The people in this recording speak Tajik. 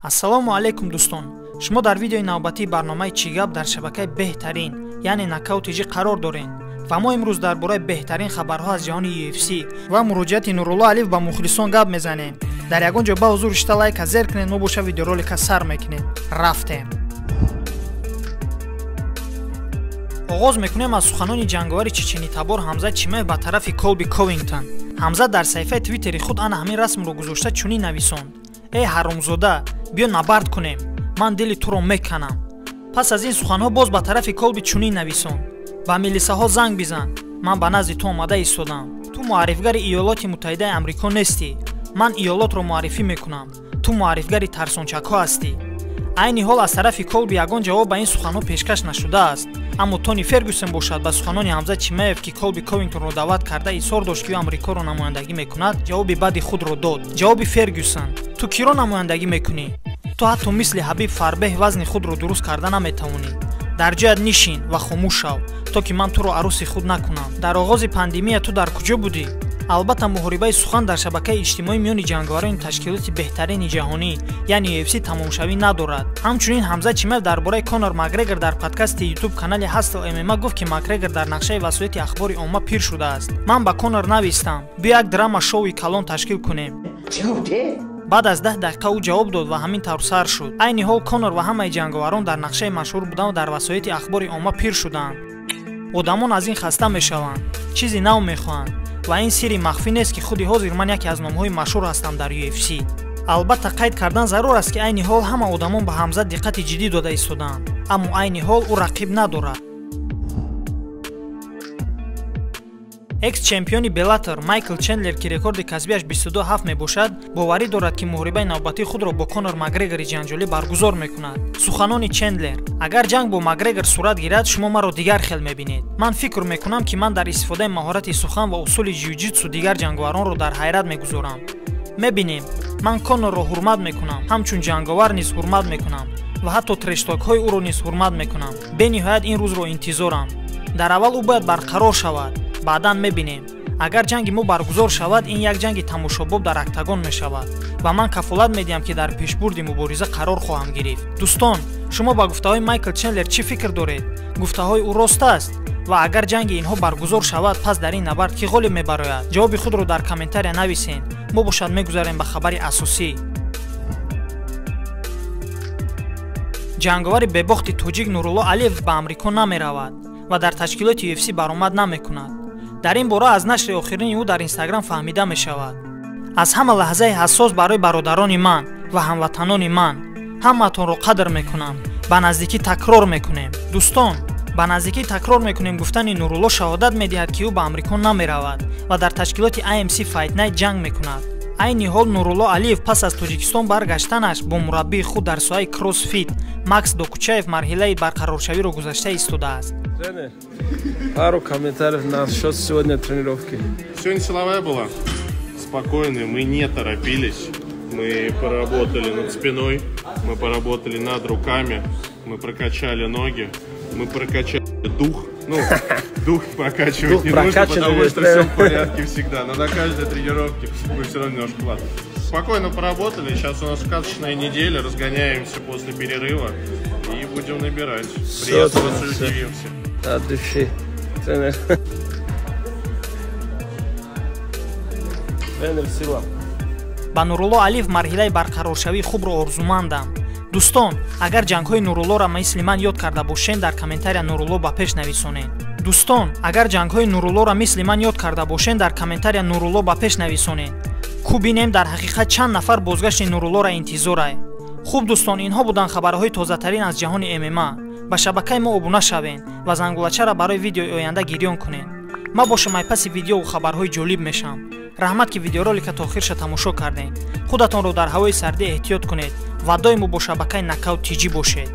Ассалому алайкум дӯстон. Шумо дар видеои навбатии барномаи «Чӣ гап» дар шабакаи беҳтарин, яъне Нокаут ТЖ қарор дорем ва мо имрӯз дар бораи беҳтарин хабарҳо аз ҷаҳони UFC ва муроҷиати Нурулло Алиев ба мухлисон гап мезанем. Дар ягон ҷо ба ҳузур шита лайка зер кунед, мо боша видеоролика сар мекунем. Рафтем. Оғоз мекунем аз суханони ҷанговари чеченитабор Ҳамзат Чимаев ба тарафи Колби Ковингтон. Ҳамзат дар саҳифаи Твиттери худ ана ҳамин расмро гузошта чунин нависонд: «Эй ҳаромзода, биё набард кунем, ман дили туро меканам». Пас аз ин суханҳо боз ба тарафи Колби чунин нависонд: «Ба милисаҳо занг бизан, ман ба назди ту омада истодам. Ту муаррифгари Иёлоти Муттаҳидаи Амрико нестӣ, ман иёлотро муаррифӣ мекунам. Ту муаррифгари тарсончакҳо ҳастӣ». Айни ҳол аз тарафи Колби ягон ҷавоб ба ин суханҳо пешкаш нашудааст, аммо Тони Фергюсон бошад ба суханони Ҳамзат Чимаев, ки Колби Ковингтонро даъват карда изҳор дошт, ки ӯ Амрикоро намояндагӣ мекунад, ҷавоби бади худро дод. Ҷавоби Фергюсон: «Ту киро намояндагӣ мекунӣ? Ту ҳатто мисли Ҳабиб фарбеҳ вазни худро дуруст карда наметавонӣ. Дар ҷоят нишин ва хомӯш шав, то ки ман туро арӯси худ накунам. Дар оғози пандемия ту дар куҷо будӣ?» Албатта, муҳорибаи сухан дар шабакаи иҷтимоӣ миёни ҷанговарони ташкилоти беҳтарини ҷаҳонӣ, яъне UFC, тамомшавӣ надорад. Ҳамчунин Ҳамзат Чимаев дар бораи Конор Макгрегор дар подкасти YouTube канали Hustle MMA гуфт, ки Макгрегор дар нақшаи васоити ахбори омма пир шудааст. «Ман ба Конор навистам: биё як драма шоуи калон ташкил кунем. Баъд аз 10 дақиқа ӯ ҷавоб дод ва ҳамин тавр сар шуд. Айни ҳол Конор ва ҳамаи ҷанговарон дар нақшаи машҳур будан дар васоити ахбори омма пир шудаанд. Одамон аз ин хаста мешаванд, чизи нав мехоҳанд ва ин сирри махфӣ нест, ки худи ҳозир ман яке аз номҳои машҳур ҳастам дар UFC». Албатта, қайд кардан зарур аст, ки айни ҳол ҳама одамон ба Ҳамзат диққати ҷиддӣ дода истодаанд, аммо айни ҳол ӯ рақиб надорад. Экс-чемпиони Беллатор Майкл Чендлер, ки рекорди касбиаш 22-7 мебошад, боварӣ дорад, ки муҳорибаи навбатии худро бо Конор Макгрегори ҷанҷолӣ баргузор мекунад. Суханони Чендлер: «Агар ҷанг бо Макгрегор сурат гирад, шумо маро дигар хел мебинед. Ман фикр мекунам, ки ман дар истифодаи маҳорати сухан ва усули ҷиу-ҷитсу дигар ҷанговаронро дар ҳайрат мегузорам. Мебинем. Ман Конорро ҳурмат мекунам, ҳамчун ҷанговар низ ҳурмат мекунам ва ҳатто трештокҳои ӯро низ ҳурмат мекунам. Бениҳоят ин рӯзро интизорам. Дар аввал ӯ бояд барқарор шавад, баъдан мебинем. Агар ҷанги мо баргузор шавад, ин як ҷанги тамошобоб дар октагон мешавад ва ман кафолат медиҳам, ки дар пешбурди мубориза қарор хоҳам гирифт». Дӯстон, шумо ба гуфтаҳои Майкл Чендлер чӣ фикр доред? Гуфтаҳои ӯ рост аст? Ва агар ҷанги инҳо баргузор шавад, пас дар ин набард кӣ ғолиб мебарояд? Ҷавоби худро дар комментария нависед. Мо бошад мегузарем ба хабари асосӣ. Ҷанговари бебохти тоҷик Нурулло Алиев ба Амрико намеравад ва дар ташкилоти UFC баромад намекунад. Дар ин бора аз нашри охирини ӯ дар Инстаграм фаҳмида мешавад. «Аз ҳама лаҳзаи ҳассос барои бародарони ман ва ҳамватанони ман. Ҳамаатонро қадр мекунам. Ба наздикӣ такрор мекунем». Дӯстон, «ба наздикӣ такрор мекунем» гуфтани Нурулло шаҳодат медиҳад, ки ӯ ба Амрико намеравад ва дар ташкилоти IMC Fight Night ҷанг мекунад. Айни ҳол Нурулло Алиев пас аз Тоҷикистон баргаштанаш бо мураббии худ дар соҳаи кроссфит Макс Докучаев марҳилаи барқароршавиро гузашта истодааст. Тренер, пару комментариев насчет сегодня тренировки. Сегодня силовая была спокойная, мы не торопились. Мы поработали над спиной, мы поработали над руками, мы прокачали ноги, мы прокачали дух. Ну, дух прокачивать Дух не нужно, прокачанный, потому что тренер. все в порядке всегда. Но на каждой тренировке мы все равно немножко ладно. Спокойно поработали, сейчас у нас сказочная неделя, разгоняемся после перерыва и будем набирать. Всё, Приятно вас всё. удивимся. От души. Тренер. Тренер сила. Ба Нурулло Алиев марҳилаи барқароршавии хубро орзумандам. Дӯстон, агар ҷангҳои Нуруллоро мисли ман ёд карда бошед, дар комментария «Нурулло ба пеш» нависонед. Дӯстон, агар ҷангҳои Нуруллоро мисли ман ёд карда бошед, дар комментария «Нурулло ба пеш» нависонед. Ку бинем, дар ҳақиқат чанд нафар бозгашти Нуруллоро интизорай. Хуб, дӯстон, инҳо буданд хабарҳои тозатарин аз ҷаҳони ММА. Ба шабакаи мо обуна шавед ва зангулачаро барои видеои оянда гирён кунед. Ма бошам айпаси видеову хабарҳои ҷолиб мешавам. Раҳмат, ки видеоролика то охирша тамошо кардем. Худатонро дар ҳавои сардӣ эҳтиёт кунед ва доимо бо шабакаи Нокаут ТЖ бошед.